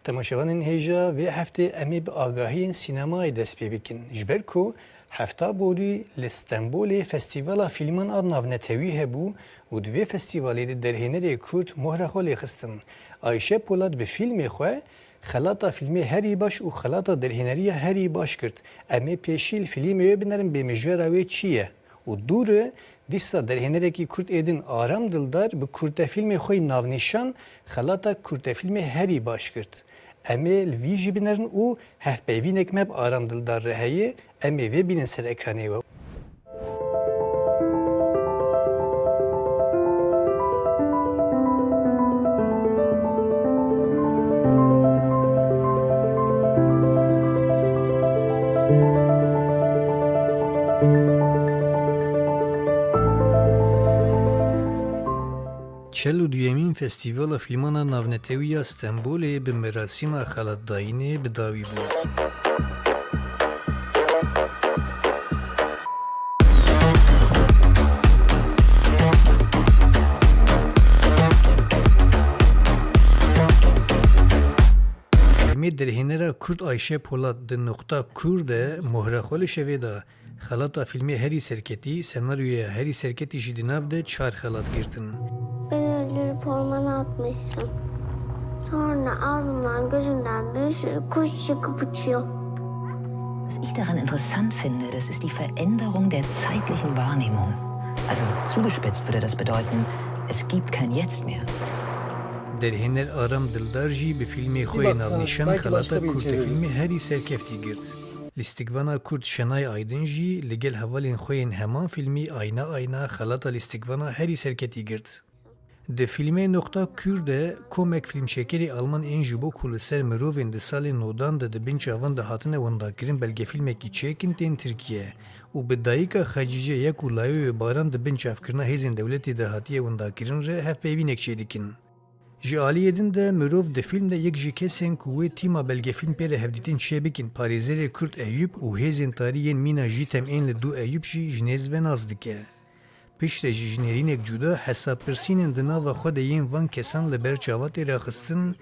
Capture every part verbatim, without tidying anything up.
Temaşevanên hêja, vê heftê em ê bi agahiyên sînemayê dest pê bikin. Ji ber ku hefta borî li Stenbolê Festîvala Fîlman a Navnetewî hebû û di vê festîvalê de derhênerê Kurd mohra xwe lê xistin. Ayşe Polat bi fîlmê xwe xelata fîlmê herî baş û xelata derhêneriya herî baş girt. Em ê pêşî li fîlmê wê binerin bê mijara wê çi ye. Û dûr e, dîsa derhênerekî Kurd ê din Aram Dildar bi kurtefîlmê xwe yî navnîşan xelata kurtefîlmê herî baş girt. Em ê li vî jî binerin û hevpeyvînek me bi Aram Dildar re heye, em ê vê bînin ser ekranê we. Çel û duyemîn Festîvala Fîlmana Navnetewî ya Stenbolê bi merasîma xelatdayînê bi dawî bû. Fîlmê derhênera Kurd Ayşe Polat di Nuqta Kûr de mohra xwe li şevê da. Xelata fîlmê herî serketî, senaryoya herî serketî jî di nav de çar xelat girtin. Beni öldürüp ormana atmışsın. Sonra ağzımdan gözümden bir sürü kuş çıkıp uçuyor. Was ich daran interessant finde, das ist die Veränderung der zeitlichen Wahrnehmung. Also zugespitzt würde das bedeuten, es gibt kein Jetzt mehr. Derhêner Aram Dildar jî bi fîlmê xwe yê navnîşan xelata kurtefîlmê herî serkeftî girt. Lîstikvana Kurd Şenay Aydin jî li gel hevalên xwe yên heman fîlmî Ayna Ayna xelata lîstikvana herî serketî girt. Di fîlmê Noqta Kûr de komek fîlmçekerê Alman ên ji bo ku li ser mirovên di salên nodan de di bin çavan de hatine windakirin belgefîlmekî çêkin tên Tirkiye û bi dayika Xecîce ya ku layewê baran di bin çavkirina hêzên dewletê de hatiye windakirin re hevpeyvînek çêdikin. Ji aliyê din de mirov di fîlm de yek ji kesên ku wê tîma belgefîlm pê re hevdîtin çêbikin, parêzerê Kurd Eyûp û hêzên tarî yên mîna Jîtem ên li dû Eyûp jî ji nêz ve nas dike. Piştre jî ji nêrînek cuda hesabpirsînên di nava xwe de yên van kesan li ber çavan tê raxistin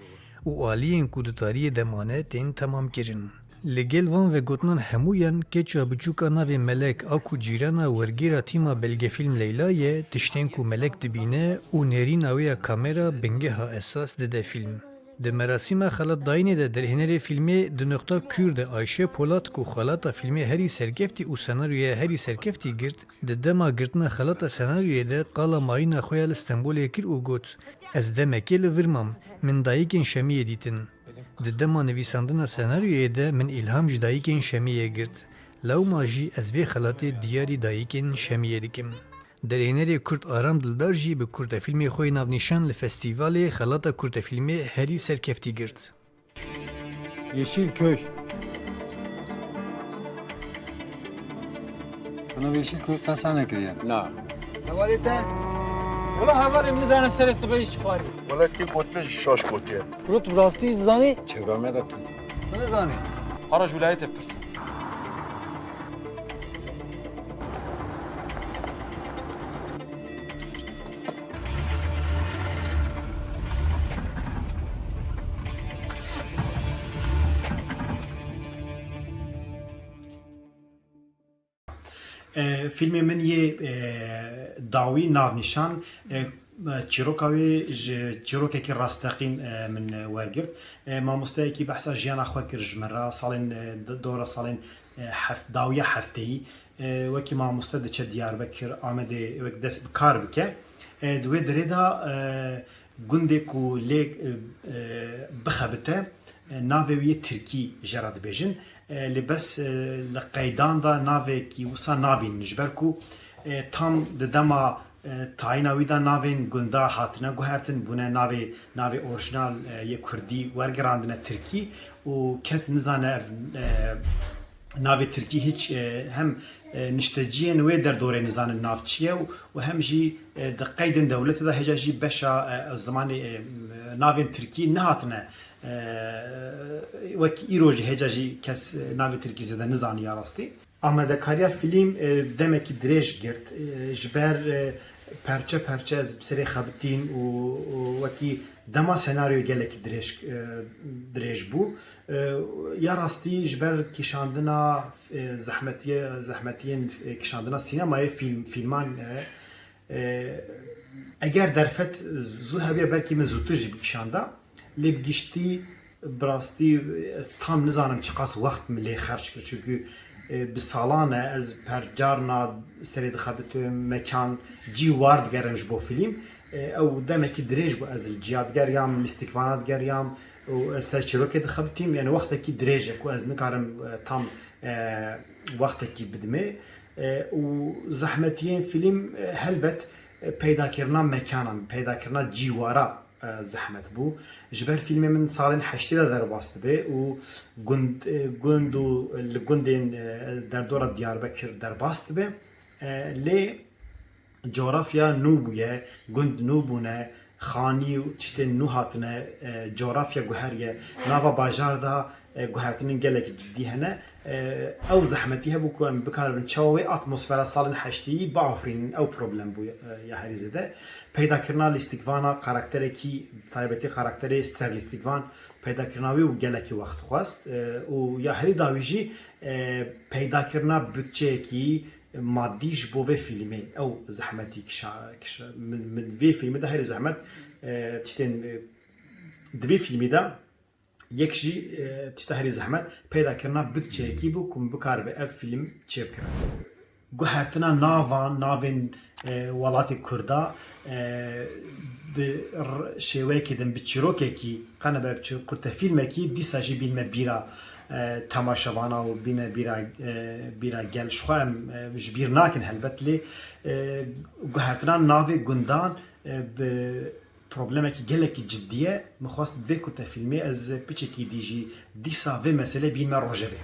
û aliyên ku di tariyê de mane tên temamkirin. Li gel van vegotinan hemûyan keça biçûka navê Melek a ku cîrana wergêra tîma belgefîlm Leyla ye, tiştên ku Melek dibîne û nêrîna wê ya kamera bingeha esas dide fîlm. Di merasîma xelatdayînê de derhênerê fîlmê Di Noqta Kûr de Ayşe Polat ku xelata fîlmê herî serkeftî û senaryoya herî serkeftî girt, di dema girtina xelata senaryoyê de qala mayîna xwe ya li Stenbolê kir û got, Ez demekê li vir mam, min dayikên Şemiyê dîtin. Di dema nivîsandina senaryoyê de min îlham ji dayikên Şemiyê girt. Lewma jî ez vê xelatê diyarî dayikên Şemiyê dikim. Derhênerê Kurd Aram Dildar jî bi kurtefîlmê xwe yê navnîşan li festîvalê xelata kurtefîlmê herî serkeftî girt. Yeşilköy. Bana Yeşilköy qesa nekiriye. Na. Hevalê te? Wala hevalê min nizane serê sibehî çi xwarî. Wala kê gotiye ji şaş gotiye. Rût bi rastî jî dizanî? Çevra me de tu. Tu nizanî? Hara ji wilayetê pirsin. E, fîlmê min yê, e, dawî navnîşan, e, çîroka wê ji çîrokekî rasteqîn, e, min wergirt. E, mamosteyekî behsa jiyana xwe kir ji min re, salên, e, d-, dora salên, e, heft-, dawiya hefteyî, e, wekî mamoste diçe Diyarbekir, Amedê wek dest bi kar bike. E, di wê derê de, e, gundê ku lê, e, e, bixebite, e, navê wî yê tirkî jê re dibêjin. E, lê bes, e, li qeydan de navekî wisa nabînin, ji ber ku, e, tam di dema, e, tayîna wî de navên gunda hatine guhertin, bûne navê, navê orjinal, e, yê kurdî wergirandine tirkî û kes nizane ev, e, navê tirkî hiç, e, hem, e, nişteciyên wê derdorê nizanin nav çi ye û, û hem jî, e, di qeydên dewletê de hêca jî beşa, e, zimanê, e, navên tirkî nehatine, e, wek îro jî hêca jî kes, e, navê tirkî zêde nizaniya rastî. Amadekariya fîlm, e, demekî dirêj girt. E, ji ber, e, perçe perçe ez bi serê xebitîm û, û wekî Dema senaryoyê gelekî dirêj, e, dirêj bû. E, ya rastî ji ber kişandina, e, zehmetiye, zehmetiyên, e, kişandina sînemayê fîlm, fîlman, e, e, eger derfet zû hebiya belkî min zûtir jî bikişanda. Lê bi giştî, bi rastî ez tam nizanim çiqas wext min lê xerc kir. Çunkî, e, bi salan e ez per carna serê dixebitim, mekan, cî war digerim ji bo fîlm. E, ew demekî dirêj bû ez li ciya digeriyam, lîstikvana digeriyam û ez ser çîrokê dixebitîm. Yani wextekî dirêj e ku ez nikarim, e, tam, e, wextekî bidimê. E, û zehmetiyên fîlm, e, helbet, e, peydakirina mekanan, peydakirina cîwara, e, zehmet bû. Ji ber fîlmê min salên heştê de derbas dibe û gund, e, gund û li gundên, e, derdora Diyarbekir derbas dibe. E, lê cografya nû bûye, gund nû bûne, xanî û tiştên nû hatine, e, cografya guheriye. Nava bajar de, e, guhertinên gelek cidî hene. E, ew zehmetî hebû ku em bikaribin çawa wê atmosfera salên heştêyî biafirînin, ew problem bû, e, ya herî zêde. Peydakirina lîstikvana karakterekî, taybetî karakterê ser lîstikvan, peydakirina wî û gelekî wext xwest, e, û ya herî dawî jî, e, peydakirina budçeyekî madî ji bo vê fîlmê, ew zehmetî kişa, kişa, min, min vê fîlmê de herî zehmet, e, tiştên, e, di vê fîlmê de yek jî, e, tişta herî zehmet peydakirina budçeyekî bû ku min bikaribe ev fîlm çêbikira. Guhertina navan, navên, e, welatê Kurda, e, bi r-, şêweyekê din, bi çîrokekî, qene be bi çî-, kurtefîlmekî, dîsa jî bînme bîra, e, temaşevana û bîne bîra, e, bîra gel. Ji xwe em, e, ji bîr nakin helbet, lê, e, guhertina navê gundan, e, bi problemekî gelekî cidî ye. Min xwest vê kurtefîlmê ez piçekî dî jî dîsa vê meselê bînme rojevê.